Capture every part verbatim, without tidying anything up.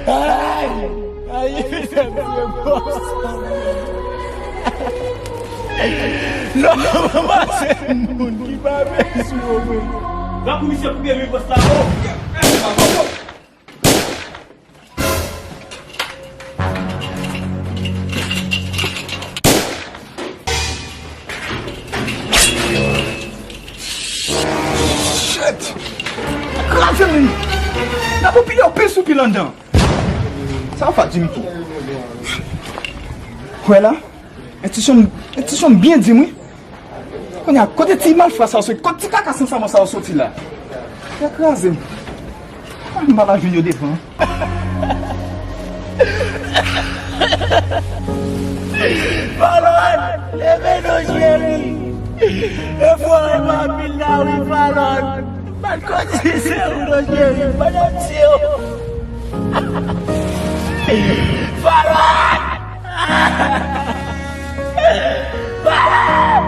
Ay! Ay, mesye, bon. Non, mwen se moun ki pa vle sou mwen. Va pou misye pou gen pòs la, oh! Shit! Kraze m! N ap anpile yon pil sou pil anndan. Sa w fè Jimmy tou? Kwè la? Entitisyon m, entitisyon m byen di m wi. Kounye a, kote ti malfra sa yo soti? Kote ti kaka san saman sa yo soti la? Fè kraze m. Mwen m pa va jwenn yo devan. Falon, leve non cheri. E fò e pa pil la wi, Falon. Bat kote se ou non cheri, pandan m di w. Falon! Falon!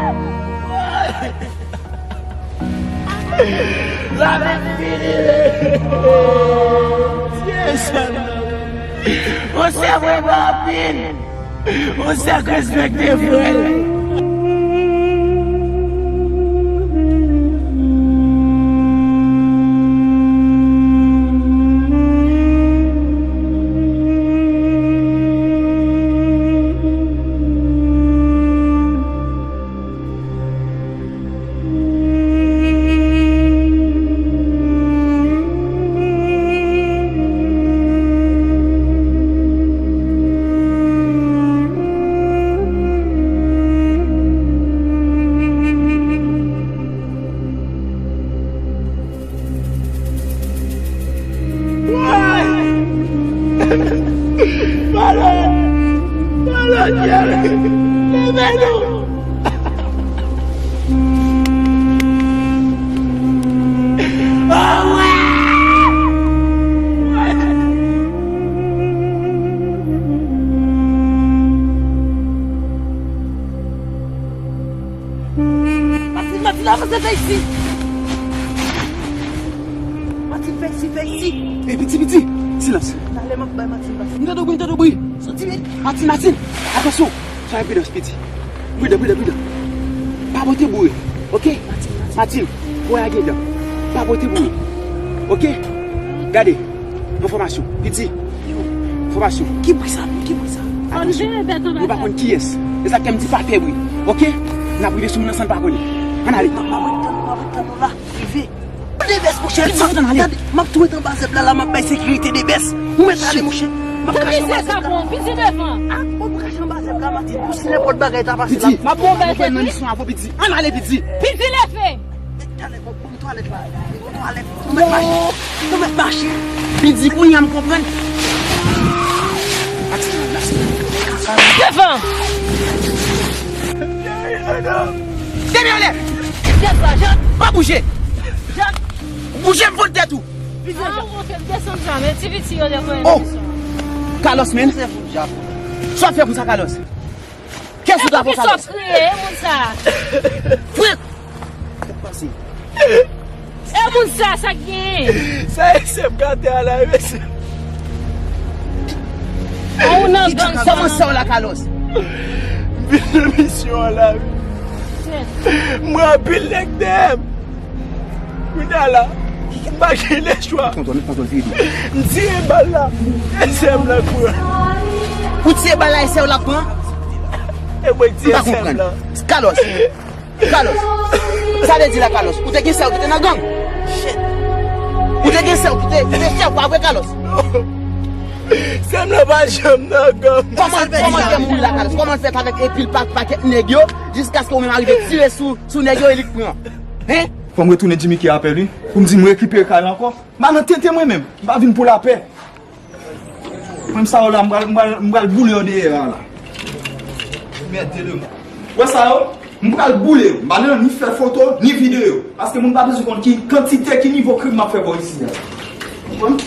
Lavi fini wi. Tye sa nan. Ou se vrèman anpil. Ou se respekte frè. Woy! Pale! Pale, Jerry! Leve nou! Ah, wè! Martine, Martine, avanse, fè isi. Martine, fè isi, fè isi. E piti, piti, silans. Talè m ap bay Martine pase. M tande bri, m tande bri. Soti vit. Martine, Martine, atansyon. Fè pridans, piti. Pridan, pridan, pridan. Pa pote boure, oke? Martine, Martine, fò w lage dan. Pa pote boure, oke? Gade. Enfòmasyon, piti. Enfòmasyon. Ki bri sa, ki bri sa? Atansyon. Nou pa konn kiyès. E sa k fè m di pa fè bri. Oke? N ap rive sou moun nan san n pa konnen. Ann ale. M ap ret tann, m ap ret tann nou la. Rive. Debès, monchè. Tande, m ap tou ret anba zèb la, la, m ap bay sekirite Debès. Ou mèt ale, monchè. M ap kache anba zèb la. Piti devan. Ah, ou kache anba zèb la, Martine. Pou si nenpòt bagay ta pase la. Piti, m ap konprann nan misyon avè w, piti. Ann ale, piti. Piti leve. Talè, bon, bon, twalèt la. Bon, twalèt. Nou mèt mache. Nou mèt mache. Li di kounye a m konprann. Devan! Tene anlè! Devan, Jan! Pa bouje! Jan! Bouje m vòl tèt ou! Ah, ok, m desann sa, men ti piti yo te konn. Oh! Carlos, men. Sa w ap fè pou sa, Carlos? Kiyès ou ta fè, Carlos? Kriye, e moun sa. Frè! Sa k pase? E moun sa, sa k genyen? Sa e sèm gate a la, mesye. Ou nan gang sa. Kòman sa w la, Carlos? M vin nan misyon an la, wi. M wè anpil nèg dèyè m. Kounye a la, m pa gen lechwa. Kontwòl, kontwòl, vire tou. M tire bal la. E sè m la k pran. Ou tire bal la, e sè w la k pran? E mwen k tire sè m la. M pa konprann. Carlos. Carlos. Sa vle di la, Carlos? Ou te gen sè w ki te nan gang? Shit. Ou te gen sè w ki te, ki te chèf, pa vre, Carlos? Non. Sè m nan pa janm nan gang. Kòman, kòman l fè mouri la, Carlos? Kòman l fè avèk epi l pa pakèt nèg yo, jiskaske ou menm arive tire sou, sou nèg yo e li k pran? Hein? Fò m retounen Jimmy ki apèl, wi. Pou m di m rekipere kay la ankò. M pa nan tenten mwen menm. M pa vin pou lapè. Mwen, m sa yo la, m pral, m pral, m pral boule yo dèyè a la. Mèt de mwen. Wè sa yo? M pral boule yo. M pa nan ni fè foto, ni videyo. Paske moun pa bezwen konn ki kantite, ki nivo krim m ap fè bò isi a. Konprann?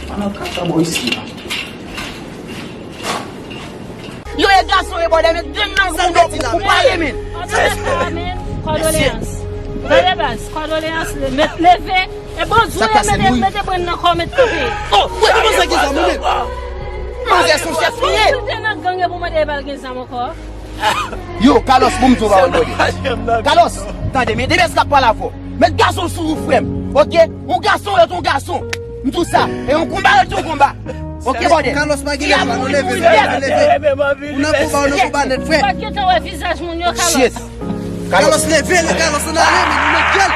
Pa nan kaka bò isi a. Yo e gason e bòdè, men de nan moun yo pou pale, men. Kòdoleyans la, men. Kòdoleyans. Tande baz, kòdoleyans, le-, met, leve. E bon, Dye mete, mete brenn nan kò, met kanpe. Oh, wè, kòman sa ki zam ou met? Manzè son chèf li ye. Ou te nan gang e pou mande e pa l gen zam ankò. Yo, Carlos, bon, m di w pawòl bòdè. Carlos, tande, men de bèz k ap pale avè w. Met gason sou ou, frè m. Oke? Ou gason, yo t on gason. M di w sa. E yon konba, yo t on konba. Oke, bòdè. Carlos pa gen lè, nou leve, nou leve, leve. Ou nan konba, ou nan konba nèt, frè. Ou pa t gentan wè vizaj moun yo, Carlos. Shit. Carlos, leve, Carlos, ann ale, men nou nan gèl.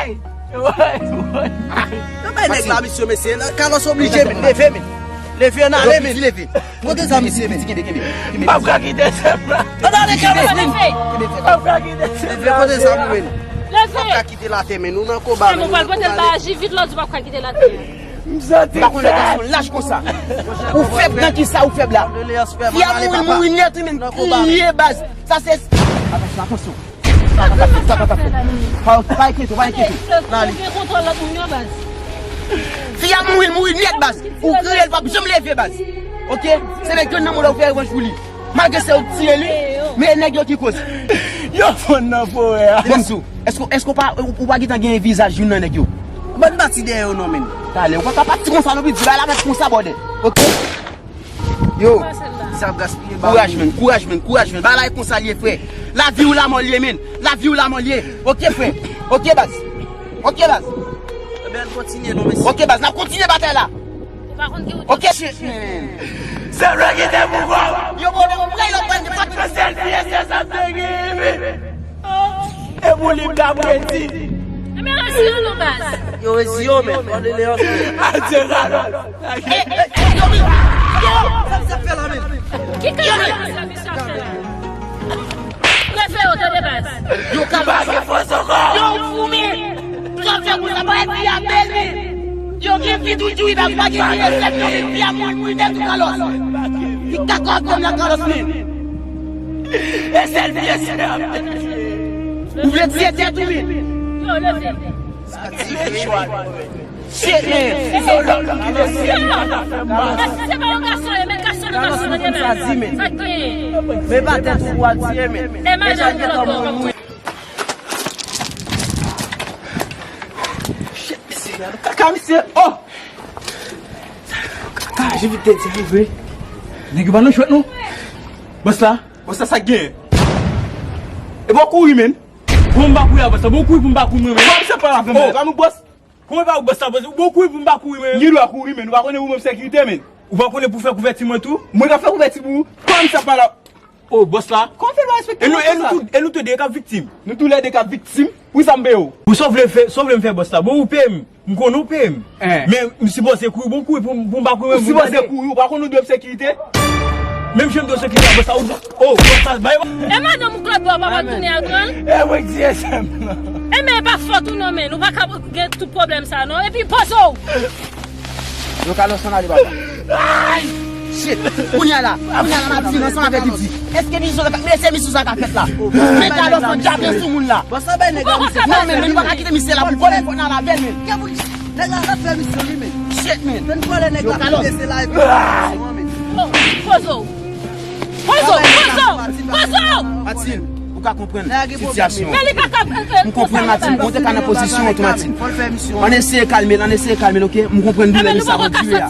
Yo bay nèg la misyon, mesye. Carlos oblije, men leve, men. Leve, ann ale, men. Leve. Kote zam misye, men? Kenbe, kenbe, kenbe. M p ap ka kite sè m la. Ann ale, Carlos, men. M p ap ka kite sè m la. Leve, kote zam ou, men? Leve. M p ap ka kite latè, men. Nou nan konba, men. Ou pral pote l ba Aji vit, lòt ou p ap ka kite latè. M santi m fèb. M pa konnen gason laj konsa. Ou fèb nan kisa ou fèb la? Fi a mouri, mouri nèt, wi, men. Kriye, baz. Sa se. Atansyon, atansyon. Sa pa ta fèt, sa pa ta fèt. Pa, pa enkyete w, pa enkyete w. N ale. Ou gen kontwòl lòt moun yo, baz. Fi a mouri, l mouri nèt, baz. Ou kriye, l p ap janm leve, baz. Oke? Se nan grenn nan mwen la ou fè revanj pou li. Malgre se ou k tiye li, men e nèg yo ki koz. Yo fonn nan forè a. Bon, sou. Èske, èske ou pa, ou, ou pa gentan gen vizaj youn nan nèg yo? Bann pati dèyè yo non, men. Talè, ou pa ka pati konsa non, piti. Bay la mèt konsa, bòdè. Oke? Yo. Sa ap gaspiye ba. Kouraj, men. Kouraj, men. Kouraj, men. Bagay konsa l ye, frè. Lavi ou lamò l ye, men. Lavi ou lamò l ye. Oke, frè. Oke, baz. Oke, baz. Ebyen, n kontinye, non, mesye. Oke, baz. N ap kontinye batay la. Ou pa konn ki wout. Oke, shit, men. Se vre ki te pou kò. Yo, bon, bon, mwen, yo, bon, bon. Se sèl fiyès sa te gen, men. E pou li ka predi. Enben, resi yo non, baz. Yo resi yo, men. Kòdoleyans. Adye, Carlos. E, e, e, yo, men. Yo, sa, sa fè la, men. Ki kalite sèvis sa fè la? Leve yo, tande, baz. Yo, Carlos. Pa gen fòs ankò. Yo, ou fou, men. Sa w fè konsa, pa ret fi a bèl, men. Yo gen fi tou, tou, li pa gen fi, e sèl yo gen fi a moun, moun nèt tou, Carlos. Ki kaka w ap fè m la, Carlos, men. E sèl fi a se. Ou vle tiye tèt ou, men. Yo, leve. Shit, man. Se yon lòt moun ki deside. Èske se pa yon gason, e men gason nan gason nan demen? Sa k genyen? Men pa tèt ou pou al tiye, men. E madanm lòt bò. Shit, mesye, gade kaka, mesye. Oh! Kaka, je vit te di, vre. Nèg yo pa nan jwèt, non. Bòs la. Bòs la, sa k genyen? E bon kouri, men. Bon, m pa kouri a bòs la. Bon kouri pou m pa kouri, mwen, men. Bon, misye pale avè m. Oh, pa nou bòs. Kòman pa ou bòs la, bòs? Ou bon kouri pou m pa kouri, men. Ni dwa kouri, men. Ou pa konnen ou menm sekirite, men. Ou pa konnen pou fè kouvèti mwen tou? Mwen ka fè kouvèti pou ou. Kòman misye pale? Oh, bòs la. Kòman fè nou respekte nou konsa? E nou, e nou tou, e nou tou de k ap viktim. Nou tou lè de k ap viktim. Wi, sa m peye w. Bon, sa w vle fè, sa w vle m fè, bòs la? Bon, ou peye m. M konnen w peye m. Eh. Men, m sipoze kouri, bon kouri pou, pou m pa kouri, men. Ou sipoze kouri, ou pa konn ou dwe sekirite? Menm jan m dwe sekirite, bòs la, ou, oh, bòs la, bay. E madanm ou k lòt bò, papa tounen al pran l? E mwen k tiye sè m nan. E men, e pa fòt ou non, men. Ou pa ka gen tout pwoblèm sa, non. Epi, poze w. Yo, Carlos, ann ale, papa. Ay! Shit! Kounye a la, kounye a la, m ap di l ansanm avèk Didi. Èske misyon sa ka, èske misyon sa ka fèt la? Men Carlos, yon djab sou moun la. Bòs la bay nèg la misye. Non, men, men, nou pa ka kite misye la pou vòlè, fò n al avè l, men. Nèg la, l ap fè misyon li, men. Shit, men. Fè n vòlè nèg la pou blese la, epi misyon an, men. Oh, poze w. Poze w, poze w, poze w. Matin, ou ka konprann sitiyasyon an. Men li pa ka, eh, eh, m konprann, Matin, ou te ka nan pozisyon an tou, Matin. Ann eseye kalme l, ann eseye kalme l, oke? M konprann doulè misye ap andire a.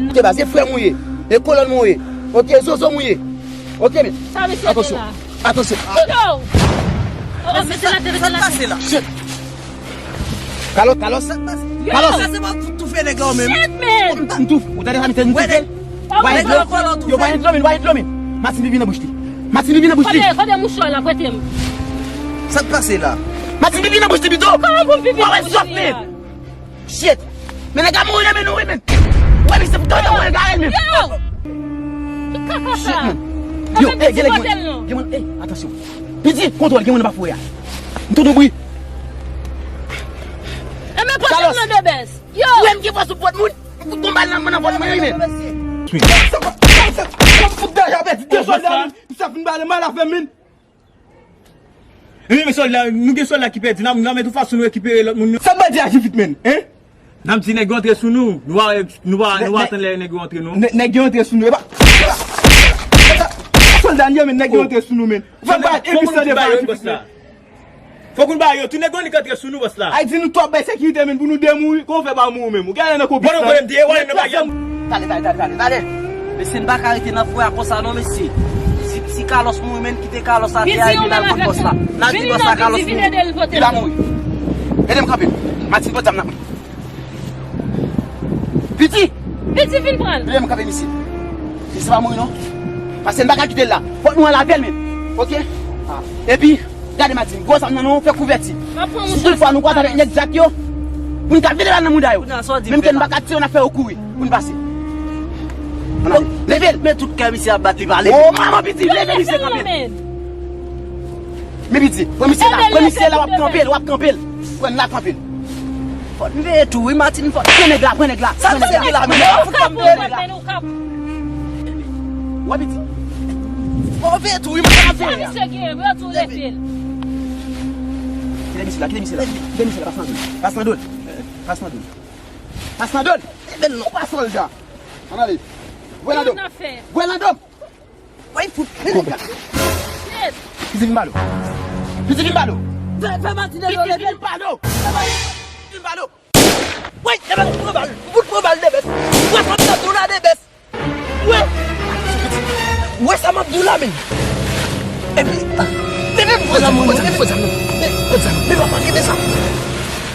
Oke, baz, se frè m ou ye. E kolòn mwen ou ye. Oke, zozo m ou ye. Oke, men. Atansyon. Atansyon. Yo! Oh, mete l atè, mete l atè. Shit. Carlos, Carlos. Carlos. Sa se pa pou toufe nèg la ou menm. Shit, man. M toufe. Ou tande sa, misye, m toufe. Ou pa gen dlo. Yo pa gen dlo, men, ou pa gen dlo, men. Matin pipi nan bouch li. Matin pipi nan bouch li. Kote, kote mouchwa la, prete m. Sa k pase la? Matin pipi nan bouch li pito. Kòman pou m pipi nan bouch li a? Shit. Men nèg la mouri nan men nou wi, men. Wè, misye foutan nan mwen, gade l, men. Yo! Ki kaka sa? Shit, man. Yo, ey, gen nèg, gen moun, ey, atansyon. Piti, kontwòl, gen moun anba foure a. M tande yon bri. E men pote m nan de bèz. Yo! Ou wè m gen fòs sou pòt moun? M fout gon bal nan, nan pòt mwen, wi, men. Sa, sa, sa, sa, m fout deja pèdi de sòlda, men. Sa fin bale mal avè m, men. Wi, men sòlda, nou gen sòlda ki pèdi, n a, n a met yon fason nou rekipere lòt moun yo. Sa bandi a Jivit, men, hein? N ap di nèg yo antre sou nou, nou pa, nou pa, nou pa tann lè nèg yo antre, non. Nè-, nèg yo antre sou nou, e pa, e pa, e pa sòlda n ye, men nèg yo antre sou nou, men. Fè bay epi san de pa Jivit, men. Fòk nou ba yo, tout nèg yo antre sou nou, bòs la. Ay di nou twòp bay sekirite, men, pou nou de mouri, kòman w fè pa mouri menm? Ou gen nan konplis la. Bon, non, pwoblèm, di, e, wè, nan bagay. Tande, tande, tande, tande, tande. Mesye, n pa ka rete nan foura konsa non, mesye. Si, si Carlos mouri, men kite Carlos atè a, epi n al kot bòs la. N al di bòs la, Carlos mouri. Li pa mouri. Ede m kanpe. Martin, pot zam nan. Piti! Piti, vin pran l. Ede m kanpe, mesye. Mesye pa mouri, non. Paske n pa ka kite l la. Fòk nou al avè l, men. Oke? Epi, gade, Martin, gwo zam nan, non, fè kouvèti. Si tout fwa nou kwaze avèk nèg zak yo, pou n ka vide bal nan mouda yo. Menm ke n pa ka tire, n ap fè yo kouri. Pou n pase. Ann ale. Leve l. Men tout kè misye ap bat li pale. Oh, manman piti, leve misye kanpe. Men piti, pran misye la, pran misye la, w ap kanpe l, w ap kanpe l. Pran l la, kanpe l. Fòk m veye tou, wi, Martin, fòk. Pran nèg la, pran nèg la. Sa misye gen la, men. Pran nèg la. Wè piti. Fòk m veye tou, wi, Martin. Sa misye gen, yo tou leve l. Kite misye la, kite misye la. Kite misye la, pas nan do l. Pas nan do l. Pas nan do l. Pas nan do l. Leve l non. Pa sòlda. Ann ale. Vwè nan do m. Vwè nan do m. Woy, fout. Piti vin ba l. Piti vin ba l. Fè, fè Martin de leve. Piti vin ba l. Fè Martin vin ba l. Woy, Debès, fout pran bal. Fout pran bal, Debès. Wè sa m ap di w la, Debès. Wè. Wè sa m ap di w la, men. Epi, Debès, wè sa m ap di w la, men. Wè sa m ap di w la, men.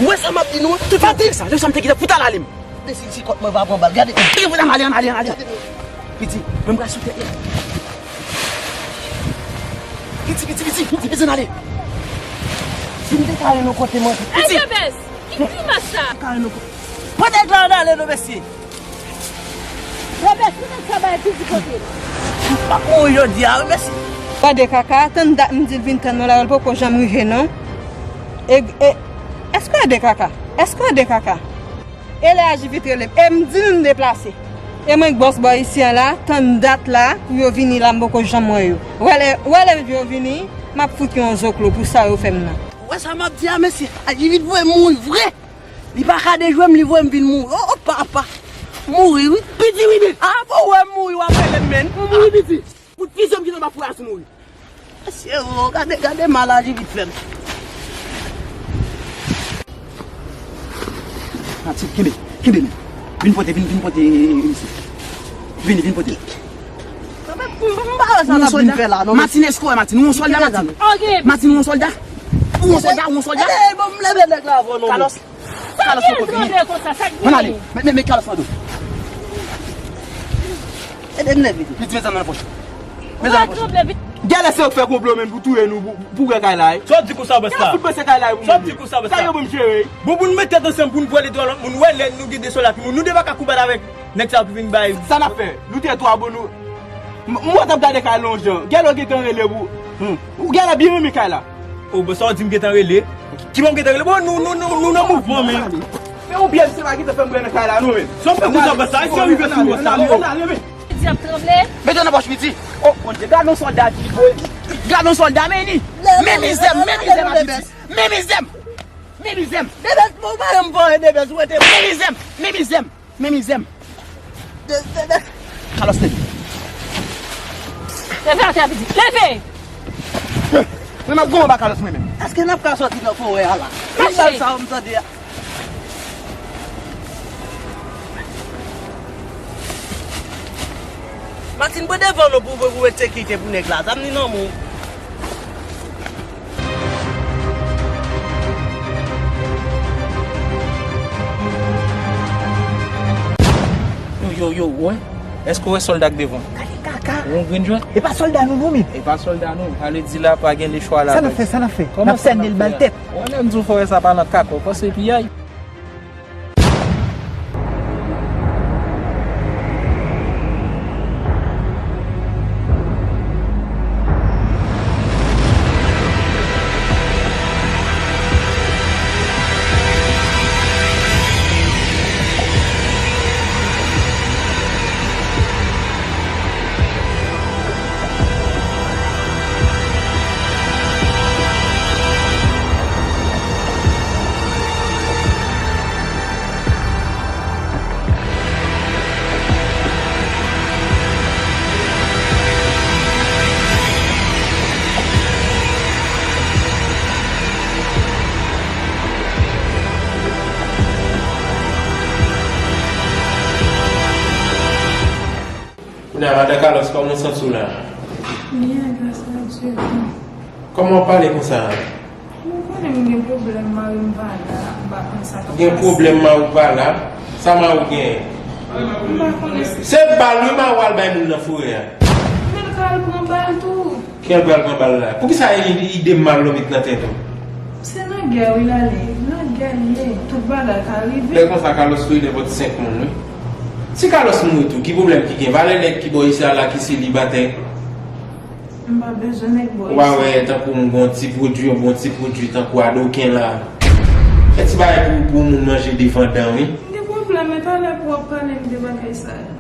Wè sa m ap di nou, tout sa, tout sa, tout sa m te kite fout al ale m. Desid si kòt mwen pa pran bal. Gade. Piti, ann ale, ann ale, ann ale. Piti, mwen m pral sou tèt li. Piti, piti, piti, piti, piti, ann ale. Si m te ka yon kote mwen. Piti. Hey, Debès, ki grimas sa? Ka yon kote. Pran nèg la, ann ale non, mesye. Debès, pou nèg sa bay piti kote. M p ap mouri jodi a, wi, mesye. Gade kaka, tann dat m di l vin tann nou la, l poko janm rive, non. E, e, èske w ede kaka? Èske w ede kaka? E lè a Jivit rele m, e m di l m deplase. E mwen k bòs bò isi a la, tann dat la pou yo vini la, m poko janm wè yo. Wè lè, wè lè yo vini, m ap fout yo yon zoklo pou sa yo fè m nan. Ou wè sa m ap di a, mesye? A Jivit voye m mouri vre. Li pa ka dejwe m, li voye m vin mouri. O, o, papa. Mouri, wi. Piti, wi, men. A, fò w wè m mouri, w ap rele m, men. Ou mouri, piti. Fout fizye m kite anba foura a si w mouri. Mesye, o, gade, gade mal a Jivit fè m. Matin, kenbe, kenbe men. Vin pote, vin, vin pote, e, e, e, misye. Vini, vin pote. M pa wè sa n ap vin fè la, non. Matin, èske w wè Matin? Ou yon sòlda, Matin? Matin, ou yon sòlda? Ou yon sòlda, ou yon sòlda? Ede, bon, m leve nèg la avè w, non. Carlos, Carlos poko vini. Ann ale. Met, met, met Carlos nan do. Ede m leve. Li di met zam nan pòch. Met zam nan pòch. Genlè se yo k fè konplo menm pou touye nou, pou, pou pran kay la, wi. Sa w di konsa, bòs la? Sa fout panse kay la, wi, pou mwen. Sa w di konsa, bòs la? Sa yo pou m jere, wi. Bon, pou nou met tèt ansanm, pou nou pwale dwa lòt moun, wè lè nou gen de sòlda ki mouri, nou te pa ka kou bal avèk nèg sa yo ki vin bay. Sa n ap fè? Nou te twa bon, nou, m, m wè t ap gade kay la yon jan. Genlè w gentan rele pou, hmm. Ou genlè byen renmen kay la. O, bon, sa w di m gentan rele? Ki bò m gentan rele? Bon, nou, nou, nou, nou nan mouvman, men. Men ou byen, se pa gentan fè m renmen kay la, non, men. Sa w fè konsa, bòs la? Sa w rive sou bòs la? Ann ale, men. Piti ap tranble. Mete nan pòch piti. O, Bondye, gade yon sòlda ki voye. Gade yon sòlda, men li. Men mizè m, men mizè m, Piti. Men mizè m. Men mizè m. Debès, bon, pa yon bon, Debès, ou rete. Men mizè m, men mizè m, men mizè m. De, de, de. Carlos, leve. Leve atè, Piti. Leve! Mwen, m ap goumen anba Carlos, mwen menm. Èske n ap ka sòti nan forè a la? Mache. Sa, sa, m tande a. Martin, pran devan non pou, pou, pou met sekirite pou nèg la. Zam li nan men w. Yo, yo, yo, wè. Èske w wè sòlda k devan? Gade kaka. Yon grenn jwèt. E pa sòlda nou, non, men. E pa sòlda nou. Ale di la pa gen lechwa la. Sa n ap fè, sa n ap fè? N ap sène l bal tèt. Wè, lè m di w fò wè sa pa nan kaka, w panse piyay? Madan Carlos, kòman w santi w la? Byen, gras a Dye. Kòman w pale konsa? Ou konnen m gen pwoblèm, mari m pa la, m pa konn sa k ap pase. Gen pwoblèm, mari w pa la? Sa mari w genyen? M pa konnen. Se bal wi mari w al bay moun nan forè a. Men l ka al pran bal tou. Ki al pral pran bal la? Poukisa ide mal lòmit nan tèt ou? Se nan gè wi l ale. Nan gè l ye. Tout bagay ka rive. Lè konsa Carlos touye nenpòt senk moun wi. Si Carlos mouri tou, ki pwoblèm ki gen? Valè nèg ki bò isi a la ki selibatè. M pa bezwen nèg bò isi. Ou pa wè tankou m gon ti pwodui, yon bon ti pwodui tankou adoken la. Fè ti bagay pou, pou moun manje devan dan wi. M gen pwoblèm, men talè pou w ap pale m de bagay sa yo.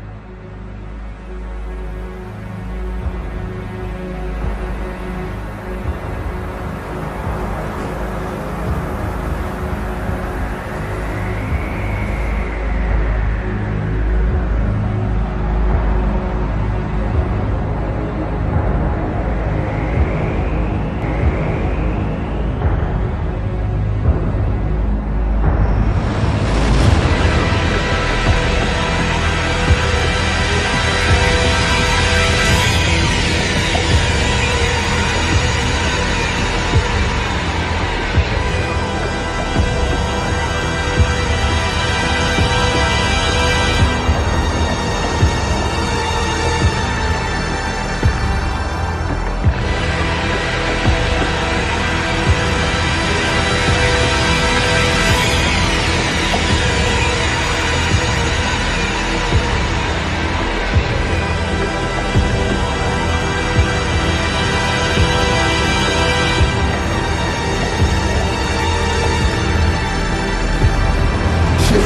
Shit.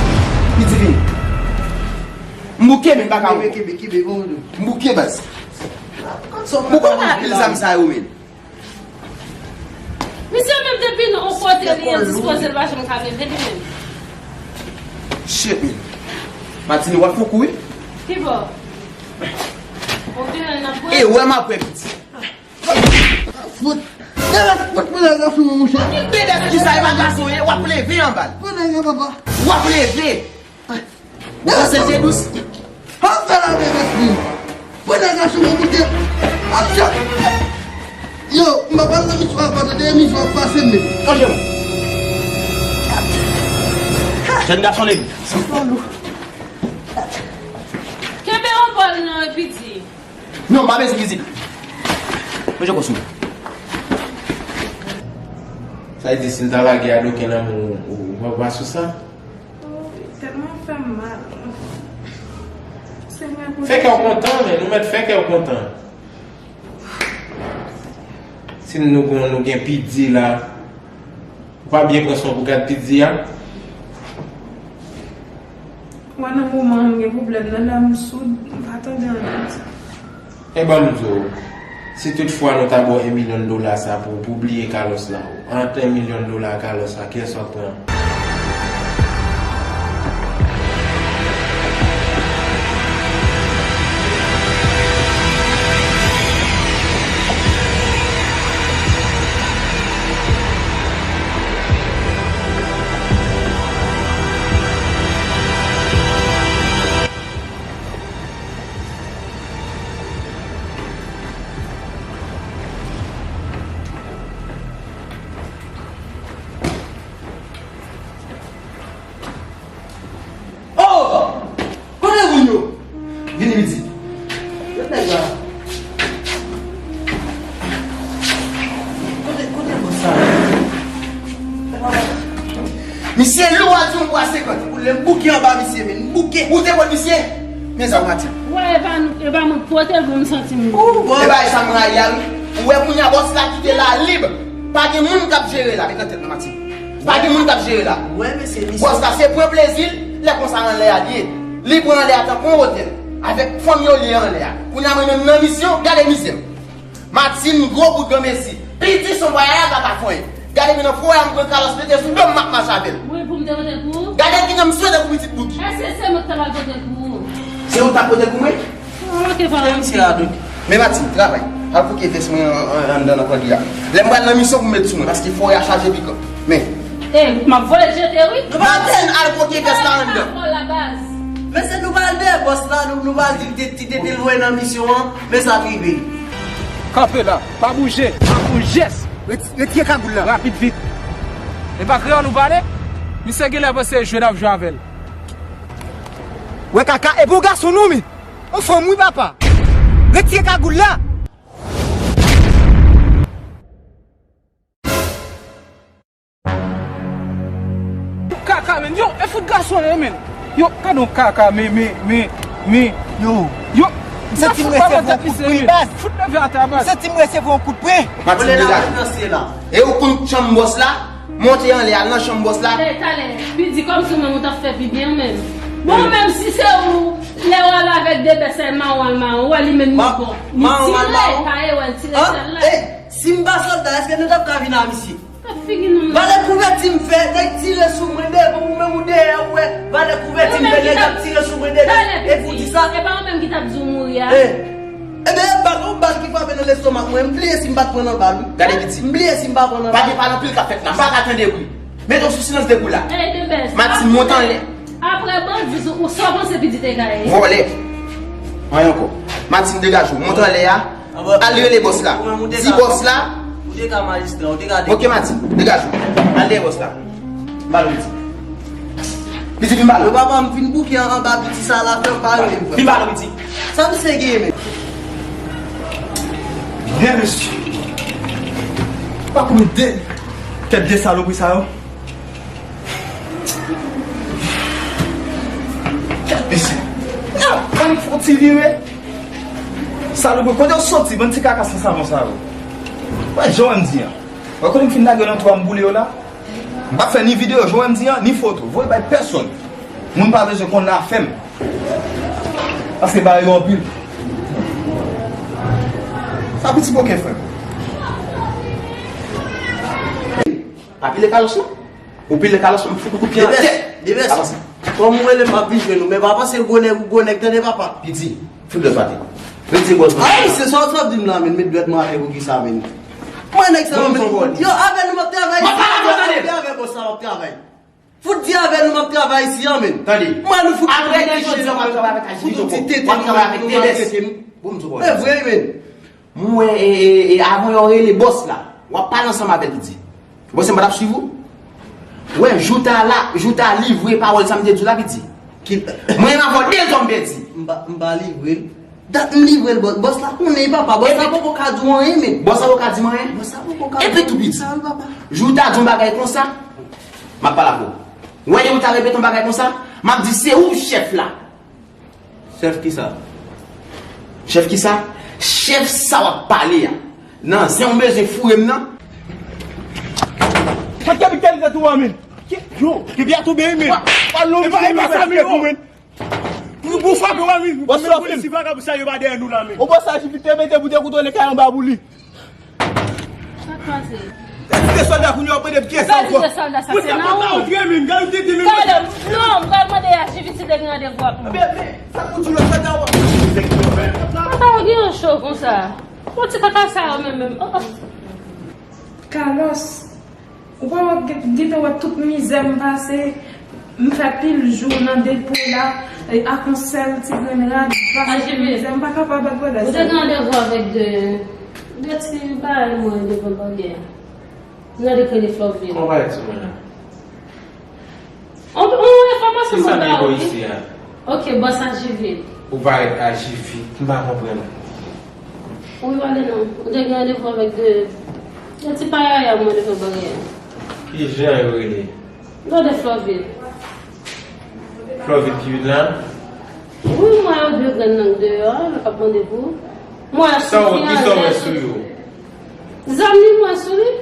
Li di vini. M bouke, men m pa ka. Kenbe, kenbe, kenbe, bon, bon. M bouke, baz. Ou konn anpil zam sa yo, men. Misye menm depi nan yon kote li ye, dispoze l pa janm ka menm, depi menm. Shit, man. Martine, w ap fou kou, wi. Ki bò? Ok, n ap wè. E, wè m ap wè, piti. Fout. Dèyè fout pou nèg la sou mwen, monchè. Ki bebès ki sa, e pa gason ye, w ap leve anba l. Pou nèg la, papa. W ap leve. Ou panse l te dous? An fè la bebès li. Pou nèg la sou mwen, monchè. Aksyon. Yo, m pa pral nan misyon ankò, tande, misyon ap pase m. Chanje mwen. Jèn gason legliz. Kenbe yon bòl non, epi di. Non, m pa bezwen mizik. Mwen je konsoum. Sa vle di, si m ta lage adoken nan men w, ou, ou pa sou sa? Oh, tèt mwen fè m mal. Fè kè w kontan, men nou mèt fè kè w kontan. Si nou gon, nou gen pidi la, ou pa byen pran son pou gad pidi a? Wè nan moman an m gen pwoblèm nan la, m soud, m pa tande anyen. E ban m di w, si tout fwa nou ta ba w en milyon dola sa pou, pou w bliye Carlos la, ant en milyon dola a Carlos la, kiyès w ap pran? Oh! Kote moun yo? Vini piti. Kote nèg la? Kote, kote bòs sa? Misye lou a di yon bwa senkant. Ou lè m bouke anba misye, men m bouke. Ou te pot misye? Men sa w mati. Wè, e pa nou, e pa mwen k pote l pou m santi m. Ou bon. E pa sa m rayi a wi. Ou wè kounye a bòs la kite la lib. Pa gen moun k ap jere la, met nan tèt nou mati. Pa gen moun k ap jere la. Wè, mesye, misye. Bòs la se pran plezi l, lè konsa anlè a li ye. Li pran anlè a tankou yon otèl. Avèk fanmi yo li ye anlè a. Kounye a mwen menm nan misyon, gade misye m. Martine gwo bout granmesi. Piti son bwayay a pa ka fè anyen. Gade vin nan fwè a m pran Carlos mete sou do m m ap mache avè l. Wi, pou m te pote l pou ou. Gade kijan m swete pou pitit Bouki. Èske se mwen ki ta pral pote l pou ou? Se ou t ap pote l pou mwen? Ah, ok, pa. Fè misye a doke. Men Martine, travay. Al fouke vès mwen an, an, anndan nan kòd li a. Lè m pral nan misyon pou m met sou mwen, paske fwè a chaje pikan. Men. Eh, m ap voye jete, wi. Martine, al fouke vès la anndan. Men se nou pral dèyè bòs la. Nou, nou pa di l te, ti tete l voye nan misyon an, men sa k rive. Kanpe la, pa bouje, pa fè yon jès. Ret-, retire kagoul la. Rapid vit. E pa kreyòl ou pale? Misye genlè panse e jwe n ap jwe avè l. Wè kaka, epi w gason non, men. Yon fanm wi papa. Retire kagoul la. Kaka, men. Yo, e fout gason yo, men. Yo, gade yon kaka, men, men, men, men. Yo. Yo, m santi m resevwa yon kout pwen, baz. Fout nève atè a, baz. M santi m resevwa yon kout pwen. Matin, degaje. E ou konn chanm bòs la? Monte anlè, al nan chanm bòs la. Talè, talè, Pidi, kòmsi ou menm ou t ap fè pi byen ou menm. Bon, ou menm si se ou, lè w al avèk de bèsè mawon al mawon, ou wè li menm li bon. Li tire, kaye wè l tire sèl la. Si m pa sòlda, èske nou t ap ka vin a misye? Figi nou. Valè kouvèti m fè, nèg tire sou mwen devan, ou menm ou dèyè, ou wè. Valè kouvèti m fè, nèg ap tire sou mwen devan. Epi w di sa? E pa ou menm ki t ap di w mouri a? Ebyen, e bal, yon bal ki frape nan lestomak mwen, m bliye si m pa t pran nan bal, wi. Gade piti. M bliye si m pa pran nan bal. Pa gen pale anpil k ap fèt la, m pa ka tande bri. Mete w sou silans depi w la. Matin, monte anlè. Apre bandi, ou sa w panse Pidi te gaye? Vòlè. Anyen ankò. Matin, degaje w, monte anlè a. Al rele bòs la. Di bòs la. Ou te ka majistra, ou te ka. Ok, Matin, degaje w. Al dèyè bòs la. M ba l piti. Piti, vin ba l. Yo papa m fin bouke anba piti sa la, fè m pa rele m. Vin ba l piti. Sa misye gen, men? Byen, mesye. Pa konbyen de tèt de salopri sa yo. Gad mesye. Annik fè yon ti vire. Salopri, kote w soti, bann ti kaka san savon sa yo? Wè, jan w wè m di an. Wè kote m fin lage yo nan twou a, m boule yo la? M p ap fè ni videyo, jan w wè m di an, ni foto. Voye bay pèsonn. Moun pa bezwen konn afè m. Paske bagay yo anpil. Sa piti bòkè, frè m. Pa pile kalos non. Ou pile kalos, m fout ou kout pye nan tèt. Depès, Depès. Avanse. Kòm ou rele m, m ap vin jwenn ou. Men pa panse gwo nèg ou gwo nèg, tande papa. Piti, fout dwèt w atè. Retire bòs mwen. Ay, se sa w t ap di m la, men, met dwèt mwen atè pou kisa, men? Mwen nèg sa yo, men. Yo, avè nou m ap travay. M ap pale avè w, tande. Avè bòs la m ap travay. Fout di avè nou m ap travay isi an, men. Tande. Mwen nou fout. Apre de jodi a, m ap travay avèk Ajivito. Fout ti tete nou, nou maltrete m. Bon, m sou bò. E vre, men. M wè, e, e, e, avan yo rele bòs la, w ap pale ansanm avè l, li di. Ou panse m pa t ap swiv ou? Wè, jou ta la, jou ta livre pawòl sa m te di w la, piti. Mwen menm avè w de zòm pèdi. M pa, m pa livre l. Dat m livre l, bòs, bòs la konnen, papa. Bòs la poko ka di w anyen, men. Bòs la poko ka di m anyen? Bòs la poko ka di w anyen, papa. Epi tou piti. Jou ta di yon bagay konsa, m ap pale avè w. Wè, lè ou ta repete yon bagay konsa, m ap di se ou chèf la. Chèf kisa? Chèf kisa? Chèf sa w ap pale a. Nan zen w bezwen foure m nan? Sa k te pik tèt ou an, men? Yo, pipi a tonbe, men. Epa, epa sa, men, yo. Pou, pou frape w, men. Bòs la, men, si vagabon sa yo pa dèyè nou la, men. O bòs la, Jivit te mete pou te kontwole kay anba pou li. Sa k pase? Gade de sòlda kounye a, w ap mande m kiyès sa ankò. Gade de sòlda sa, se nan ou. Gade, non, m pral mande a Jivit si te gen randevou ak mwen. Men, men, sa k pou di lòt sòlda w ap. Sa w gen cho konsa? Bon, ti kaka sa yo menm, menm. Oh, oh. Carlos, ou pa wè, gen, gentan wè tout mizè m pase, m fè pil jou nan depo la, e ak yon sèl ti grenn rad, m pase tout mizè, m pa kapab ak bagay sa. Ou te gen randevou avèk de, de ti bagay mwen devan baryè. M gade krele Florville. Kòman w pale ti mwen la? On, on enfòmasyon mwen ba ou, wi. Kisa m ye isi a? Ok, bòs Ajivit. Ou parèt Ajivit, m pa konprann. Wi, w ale non. Ou te gen randevou avèk de, de ti payaya mwen devan baryè. Ki jan yo rele? Gade Florville. Florville ki vin la? Wi, m wè yo de grenn nèg deyò a, yo k ap mande pou. M wè sou ki sa w wè sou yo? Zam li m wè sou li.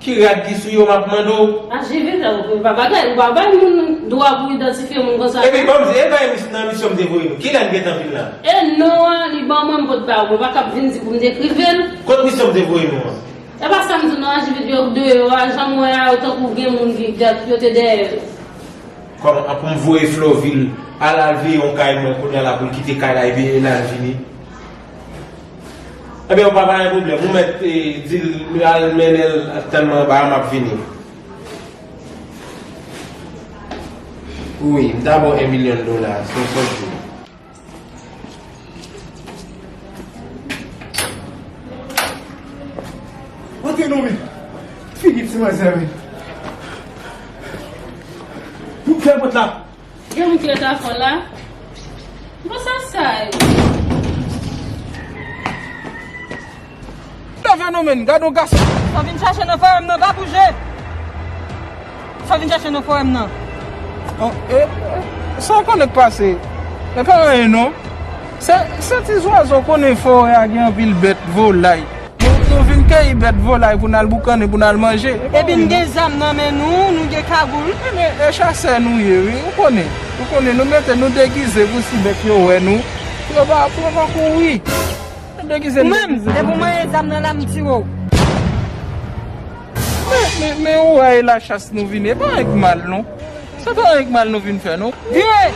Ki rad ki sou yo, m ap mande w? Ajivit, ou pa bagay, ou pa bay moun dwa pou idantifye moun konsa. Epi, ban m di, e bay mis-, nan misyon m te voye nou. Ki lè n gentan vin la? E non an, li ban mwen, m pot ba ou. Mwen pa kab vin di pou m te ekrive l. Kot misyon m te voye nou an? E pa sa m di w non, Ajivit yo deyò a, jan m wè a, yo tankou gen moun ki, yo te dèyè yo. Kòman, pou m voye Florville al, al veye yon kay mwen, kounye a la pou l kite kay la, epi l al vini? Ebyen, ou pa pa gen pwoblèm. Ou mèt, eh, di l al mennen l, tann mwen anba a, m ap vini. Wi, m ta ba w en milyon dola, se yon sèl jou. Manzè, wi. Fè pòt la. Gen moun ki ret afò la. Bon, sa sa yo. Nan fenomèn, gade yon gason. Sa w vin chache nan forè m nan, pa bouje. Sa w vin chache nan forè m nan. Oh, e, e, sa w konnen k pase? E pa anyen non. Se, se ti zwazo konnen forè a gen anpil bèt, volay. Nou, nou vin keyi bèt, volay pou n al boukannen, pou n al manje. Epi n gen zam nan men nou, nou gen kagoul. Ebyen, e chasè nou ye, wi. Ou konnen, ou konnen, nou mete, nou degize pou si bèt yo wè nou, pou yo pa, pou yo pa kouri. Nou degize, nou degize. Ou menm, depi w manyen zam nan la, m tire w. Men, men, men ou wè e lachas nou vin, e pa anyen k mal, non. Se pa anyen k mal nou vin fè, non. Vire!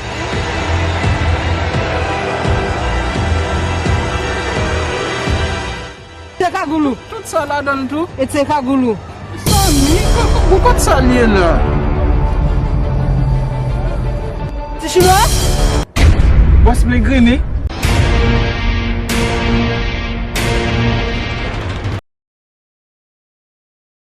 Tire kagoul ou. Tout sa ladan l tou. E tire kagoul ou. Zanmi, pou kot sa l ye la? Ti chimè? Bòs Megrini.